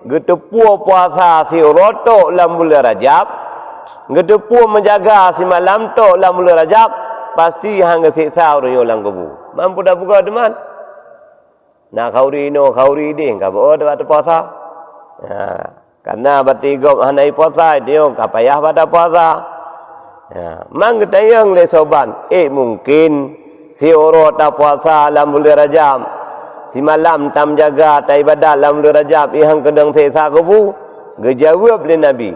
geuteupeue puasa siuroe tok lam buleuen Rajab, geuteupeue meujaga simalam tok lam buleuen Rajab, pasti han geuseksa ureueng nyoe lam kubu. Mampu tapeugah teuma? Na khauri inoe, khauri idéh, ka beu-o teuma tapuasa. Ha, karena bati gob hana ipuasa, nyoe ka payah bak tapuasa. Ha, mang geutanyong lé Sauban, "Eh, mungkin siuroe tapuasa lam buleuen Rajab, simalam tameujaga taibadat lam buleuen Rajab, i han keunong seksa kubu?" Geujaweueb lé Nabi,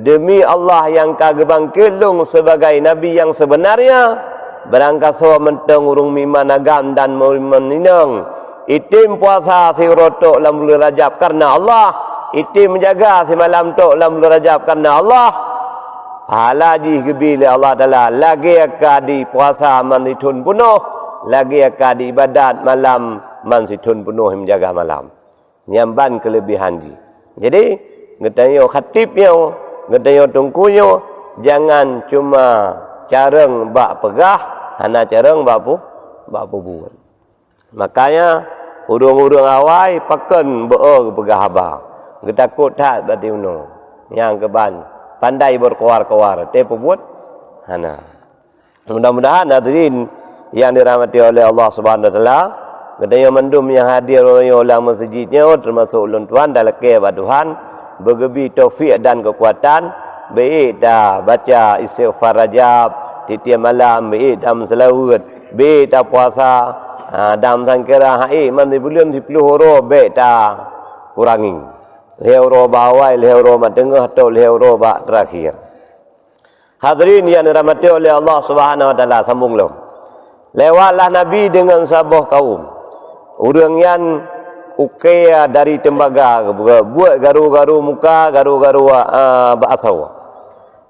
"Deumi Allah nyang ka geubangket lôn sibagai nabi nyang seubeunarnya, barangkasoe mantong ureueng meuiman agam dan meuiman inong, item puasa siuroe tok lam buleuen Rajab kareuna Allah, item meujaga simalam tok lam buleuen Rajab kareuna Allah, pahala jih geubri lé Allah Taala lagèe ka dipuasa man sithon peunoh, lagèe ka diibadat malam man sithon peunoh meujaga malam." Nyan ban keuleubehan jih. Jadi, geutanyoe khatib nyoe, geutanyoe teungku nyoe, jangan cuma carông bak peugah, hana carông bak pu-, bak peubuet. Makanya, ureueng-ureueng awai pakon beu-o geupeugah haba. Geutakot that bak ti unoe. Nyang keuban, pandai beukoar-koar, teuh peubuet hana. Mudah-mudahan hadirin yang dirahmati oleh Allah Subhanahu Wa Taala, geutanyoe mandum nyang hadir uroe nyoe lam meuseujid nyoe, teumasok ulôn tuan, talakèe bak Tuhan, beugeubri taufik dan keukuatan, beuék tabaca istighfar Rajab tiep-tiep malam, beuék tameuseulaweuet, beuék tapuasa, ha, dan sangkira han ék man sibuleuen siploh uroe bèk takurangi. Lhèe uroe bak awai, lhèe uroe bak teungoh, atau lhèe uroe bak teurakhir. Hadirin yang dirahmati oleh Allah Subhanahu Wa Taala, sambung lom. Lewatlah Nabi deungon saboh kaum. Ureuëng nyan ukée dari teumbaga, buet garu-garu muka, garu-garu, a, bak asoe.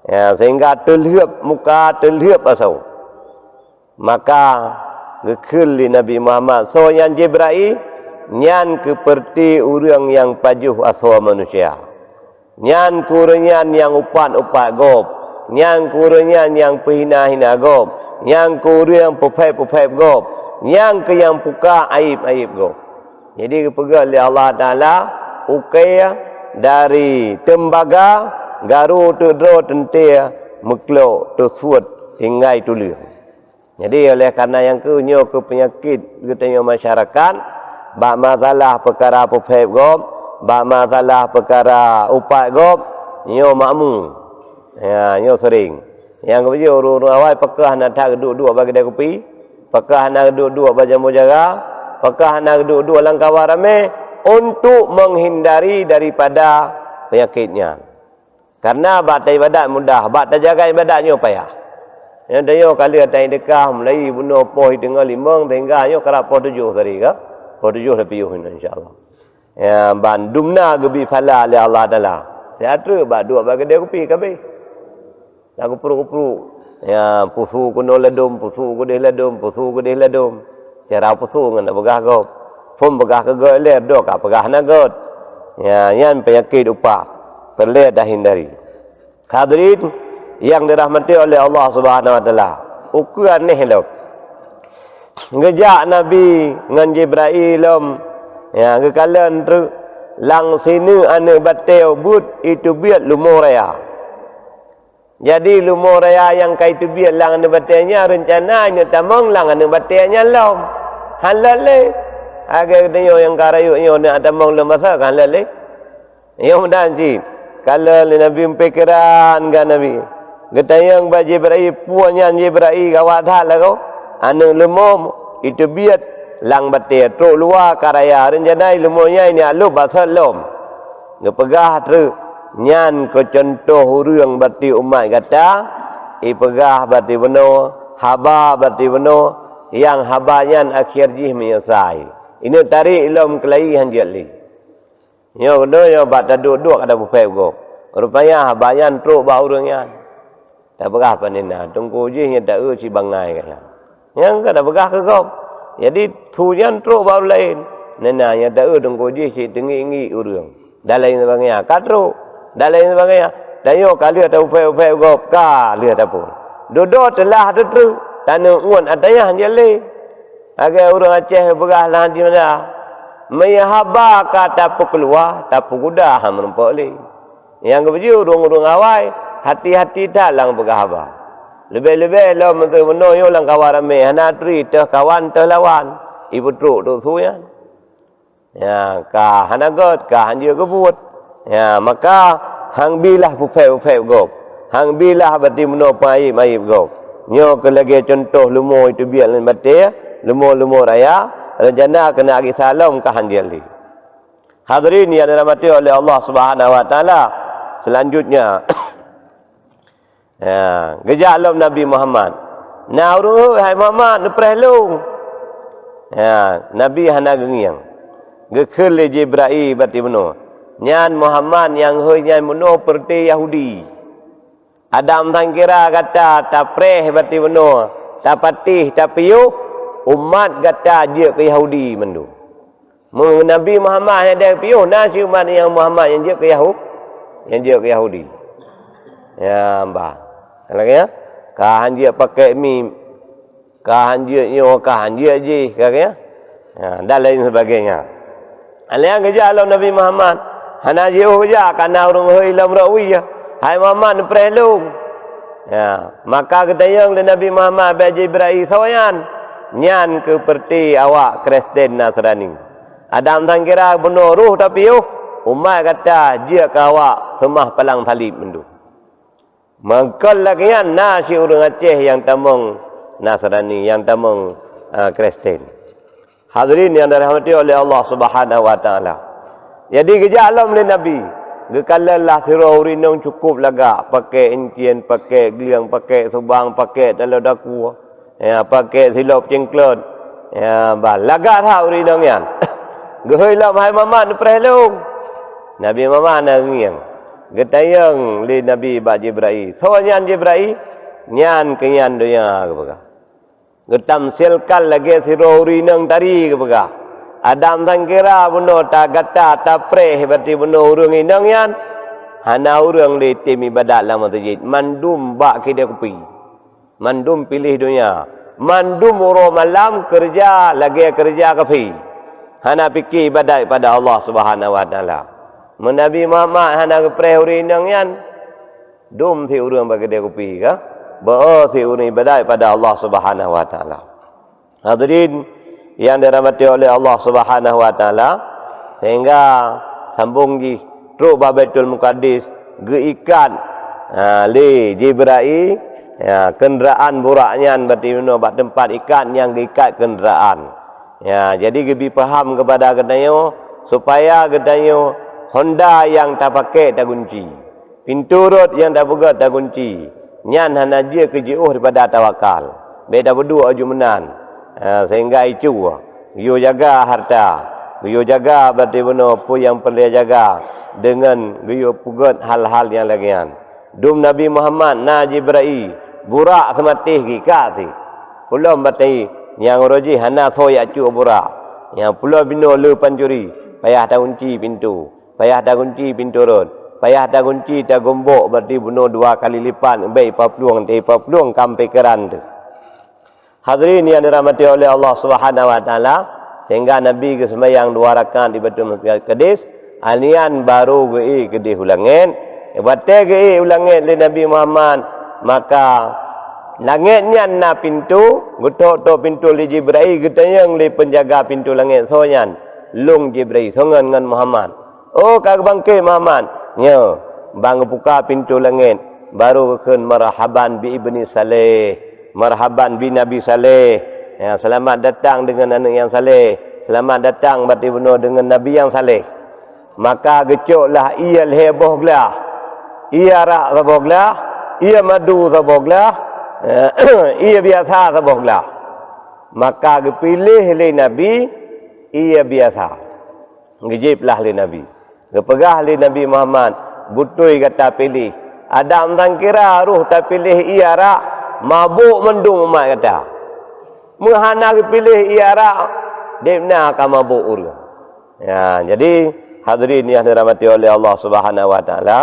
Ya, sehingga teulheueb muka, teulheueb asoe. Maka geukheun lé Nabi Muhammad, "Soe nyan Jibrail?" "Nyan keuh peureuté ureuëng nyang pajoh asoe manusia. Nyan keuh ureuëng nyan nyang upat-upat gob. Nyan keuh ureuëng nyan nyang peuhina-hina gob. Nyan keuh ureuëng nyang peuphet-peuphet gob. Nyan keuh nyang puka aib-aib gob." Jadi geupeugah lé Allah Taala, ukée dari teumbaga, garu teudroe teuntée meuklok teusuet tinggai tuleueng. Jadi, oleh karena nyang keuh nyoe keuh peunyakét geutanyoe masyarakat, bak masalah peukara peuphet gob, bak masalah peukara upat gob, nyoe makmu. Ya, nyoe sering. Nyang keubeuji ureuëng-ureuëng awai peukah na that geuduek-duek bak keudée kupi, peukah na geuduek-duek bak jambo jara, peukah na geuduek-duek lam kawan ramé untuk menghindari daripada penyakit nyan. Karena bak taibadat mudah, bak tajaga ibadat nyoe payah. Nyoe tanyoe ka lheueh taidekah mulai bunoe poh teungoh limong sehingga nyoe karab poh tujoh tadi ka. Poh tujoh tapiôh nyoe insya-Allah. Ya, bandum na geubi phala lé Allah Taala. Siat treuk bak duek bak keudée kupi ka abéh. Dak kupruk-kupruk. Ya, pusu keunoe ladom, pusu keudeh ladom, pusu keudeh ladom. Cara pusu ngon peugah gob. Phon peugah keu gob lé, doh ka peugah na gob. Ya, nyan penyakit upah. Peureulée tahindari. Hadirin yang dirahmati oleh Allah Subhanahu wa Taala. Ukeue aneh lom. Geujak Nabi ngon Jibrail lom. Ya, geukalon treuk lam sineuk aneuëk batée buet iteubiet lumoe raya. Jadi, lumoe raya nyang ka iteubiet lam aneuëk batée nyan reuncana nyoe tamong lam aneuëk batée nyan lom. Hana lé. Lagée geutanyoe nyang ka rayeuk nyoe na tamong lom masa ka hana lé. Nyoe meunan cit. Kalon lé Nabi meupikéran keu Nabi. Geutanyong bak Jibrail, peue nyan Jibrail, gawat that lagoe. Aneuëk lumoe iteubiet lam batée trok luwa ka raya, reuncana lumoe nyan inyak lom basot lom. Geupeugah treuk, "Nyan keuh cuntoh ureuëng bak umat gata, ipeugah bak bunoe, haba bak bunoe, nyang haba nyan akhé jih meunyeusai. Ineuëk tarek lom keulayi hán jeuet lé." Nyoe keunoe nyoe bak taduek-duek ka tapeuphet gob. Rupanya haba nyan trok bak ureuëng nyan. Tapeugah bak nina, "Teungku jih nyang ta-eu cit bangai kaya." Nyang ka tapeugah keu gob. Jadi, su nyan trok bak ureuëng laén. Nina nyang ta-eu teungku jih cit teungiek-ngiek ureuëng. Dan lain sebagainya. Ka trok. Dan lain sebagainya. Dan nyoe ka lheueh tapeuphet-phet gob, ka lheueh taphon. Dudoe teulah teutreuk, taneuk ngon atayah jeuet lé. Lagée ureuëng Aceh peugah lam hati mada, "Meunyo haba ka tapeukeuluwa, tapeuguda han meurumpok lé." Nyang geupeujeuet ureuëng-ureuëng awai, hati-hati that lam peugah haba. Leubeh-leubeh lom meunteue meunoe nyoe lam kawan ramé, hana turi teuh kawan teuh lawan, ipeutrok trok su nyan. Ya, ka hana göt, ka han jeuet geubuet. Ya, maka han bilah peuphet-peuphet gob. Han bilah bak bunoe peuayeb-ayeb gob. Nyoe keuh lagée cuntoh lumoe iteubiet lam batée, lumoe-lumoe raya, reuncana keuneuk gisa lom ka han jeuet lé. Hadirin yang dirahmati oleh Allah Subhanahu wa Taala, selanjutnya, ya, geujak lom Nabi Muhammad. Na ureuëng, "Hai Muhammad, neupreh lôn." Ya, Nabi hana geungieng. Geukheun lé Jibrail bak bunoe, "Nyan Muhammad nyang hôi nyan bunoe peureuté Yahudi. Adam sangkira gata tapreh bak bunoe, tapatéh, tapiôh, umat gata jeuet keu Yahudi mandum." Meunyoe Nabi Muhammad hana piôh, na siumat nyang Muhammad nyang jeuet keu Yahudi, nyang jeuet keu Yahudi. Ya, bah. Lagée nyan, ka han jeuet pakai mi, ka han jeuet nyoe, ka han jeuet jih, ka lagée nyan. Ya, dan lain sebagainya. Alèh geujak lom Nabi Muhammad, hana jiôh geujak, ka na ureuëng hôi lom rot wie, "Hai Muhammad, neupreh lôn." Ya, maka geutanyong lé Nabi Muhammad bak Jibrail, "Soe nyan?" "Nyan keuh peureuté awak Kristen Nasrani. Adam sangkira bunoe roh tapiôh, umat gata jeuet keu awak seumah palang saleb mandum." Maka lagée nyan na si ureuëng Aceh nyang tamong Nasrani, nyang tamong, a, Kristen. Hadirin yang dirahmati oleh Allah Subhanahu wa Taala. Jadi geujak lom lé Nabi, geukalon lah sidroe ureuëng inong cukup lagak, pakai incian, pakai geuliang, pakai subang, pakai taloe dakue. Ya, pakèk silop cingklot. Ya, bah lagak that ureueng inong nyan. Geuhôi lom, "Hai Muhammad, neupreh lôn." Nabi Muhammad na ngieng. Geutanyong lé Nabi bak Jibrail, "Soe nyan Jibrail?" "Nyan keu nyan donya," geupeugah. Geutamsilkan lagèe sidroe ureueng inong tari geupeugah, "Adam sangkira bunoe ta gata tapreh bati bunoe ureueng inong nyan, hana ureueng lé tem ibadat lam meuseujid, mandum bak keudè kupi. Mandum piléh donya, mandum uroe malam keureuja lagèe keureuja kafé. Hana pike ibadat pada Allah Subhanahu wa Taala. Meunyo Nabi Muhammad hana geupreh ureueng inong nyan, dum sit ureueng bak keudè kupi ka, beu sit ureueng ibadat pada Allah Subhanahu wa Taala." Hadirin yang dirahmati oleh Allah Subhanahu wa Taala, sehingga sambung jih trok bak Baitul Muqaddis, geuikat, ha, lé Jibrail, ya, kenderaan Burak nyan, berarti bunoe bak teumpat ikat nyang geuikat kenderaan. Ya, jadi geubi paham keupada geutanyoe, supaya geutanyoe honda nyang tapakèk tagunci. Pintoe rot nyang tapeugèt tagunci, nyan hana jeuet keu jiôh daripada tawakal. Bèk tapeuduek aju meunan, ha, sehingga icu. Geuyue jaga hareuta, geuyue jaga bati bunoe peue nyang peureulèe jaga deungon geuyue peugèt hal-hal nyang lagèe nyan. Dum Nabi Muhammad na Jibrail, Burak seumatéh geuikat sit. Peulom bati nyang uroe jih hana soe jak cok Burak. Nyang peulom binoe le pancuri, payah tagunci pintoe. Payah tagunci pintoe rot, payah tagunci tagombok, berarti bunoe dua kali lipat, bèk ipaplueng, teuh ipaplueng kam pikeran teuh. Hadirin yang dirahmati oleh Allah Subhanahu wa Taala, sehingga Nabi geuseumayang dua rakaat di Baitul Muqaddis, nyan baru geuék keudeh u langèt. Watèe geuék u langèt lé Nabi Muhammad, maka langèt nyan na pintoe, geutok-tok pintoe lé Jibrail, geutanyong lé peunjaga pintoe langèt, "Soe nyan?" "Lôn Jibrail, soe ngon, ngon Muhammad." "Oh, ka geubangkét Muhammad." "Nyo, ban geubuka pintoe langèt, baru geukheun, 'Marhaban bi ibni Saleh, marhaban bi Nabi Saleh.' Ya, seulamat datang deungon aneuk nyang saleh, seulamat datang bati bunoe deungon Nabi nyang saleh." Maka geucoklah ie lhèe boh glah, ie arak saboh glah, ie madu saboh glah, ie biasa saboh glah. Maka geupiléh lé Nabi ie biasa. Geujép lah lé Nabi. Geupeugah lé Nabi Muhammad, "Beutôi gata piléh. Adam sangkira roh tapiléh ie arak, mabök mandum umat gata. Meuhana geupiléh ie arak, dép na ka mabök ureueng." Ya, jadi hadirin yang dirahmati oleh Allah Subhanahu wa Taala,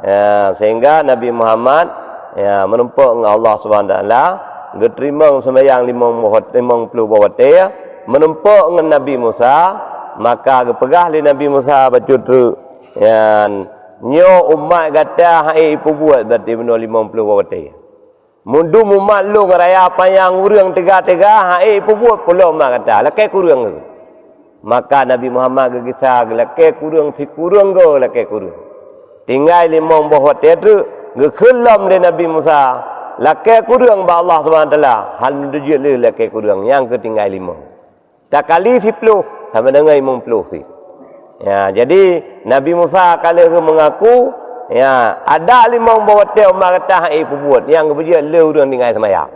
ya, sehingga Nabi Muhammad, ya, meurumpok ngon Allah Subhanahu wa Taala, geuteurimong seumayang limong boh, limong ploh boh watèe, meurumpok ngon Nabi Musa, maka geupeugah lé Nabi Musa bacut treuk, "Nyan, nyoe umat gata han ék ipeubuet, berarti bunoe limong ploh boh watèe. Mandum umat lôn raya panyang ureueng teuga-teuga, han ék ipeubuet, peulom umat gata, lakèe kureueng." Maka Nabi Muhammad geugisa geulakèe kureueng, sikureueng goe lakèe kureueng. Tinggai limong boh watèe treuk, geukheun lom lé Nabi Musa, lakèe kureueng bak Allah Subhanahu wa Taala, hana jeuet lé lakèe kureueng, nyang keu tinggai limong. Takali siploh, sama deungon limong ploh sit. Ya, jadi Nabi Musa ka lheueh meungaku, ya, adak limong boh watèe umat gata han ék ipeubuet, nyang geupeujeuet lé ureueng tinggai seumayang.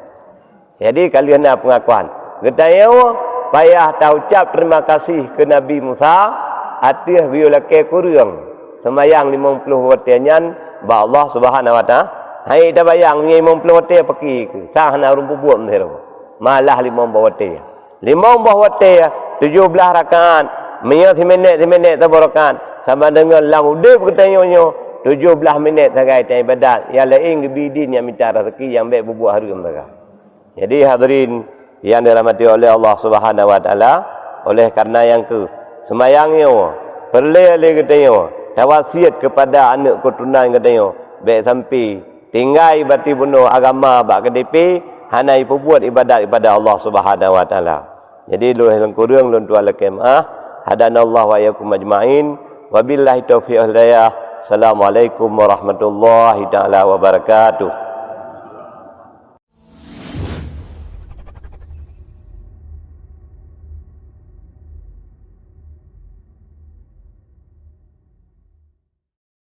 Jadi, ka lheueh na peungakuan. Geutanyoe payah taucab terima kasih keu Nabi Musa ateueh geuyue lakèe kureueng seumayang limong ploh watèe nyan bak Allah Subhanahu wa Taala. Hai tabayang, meunyoe limong ploh watèe paki keu, sang hana ureueng peubuet meusidroe. Malah limong boh watèe. Limong boh watèe, tujoh blaih rakaat, meunyoe siminèt-siminèt saboh rakaat, sama deungon lam udép geutanyoe nyoe, tujoh blaih minèt sagai taibadat, nyang laén geubi idin nyang mita raseuki nyang bèk peubuet hareuem sagai. Jadi, hadirin yang dirahmati oleh Allah Subhanahu wa Taala, oleh karena nyang keuh, seumayang nyoe peureulèe lé geutanyoe tawasiet keupada aneuk keuturonan geutanyoe, bèk sampai tinggai bati bunoe agama bak keudéh pih, hana ipeubuet ibadat keupada Allah Subhanahu wa Taala. Jadi, lôn lôn kureueng lôn tuan lakèe meu'ah. Hadanallahu wa iyyakum ajma'in. Wabillahi taufiq wal hidayah. Assalamualaikum warahmatullahi taala wabarakatuh.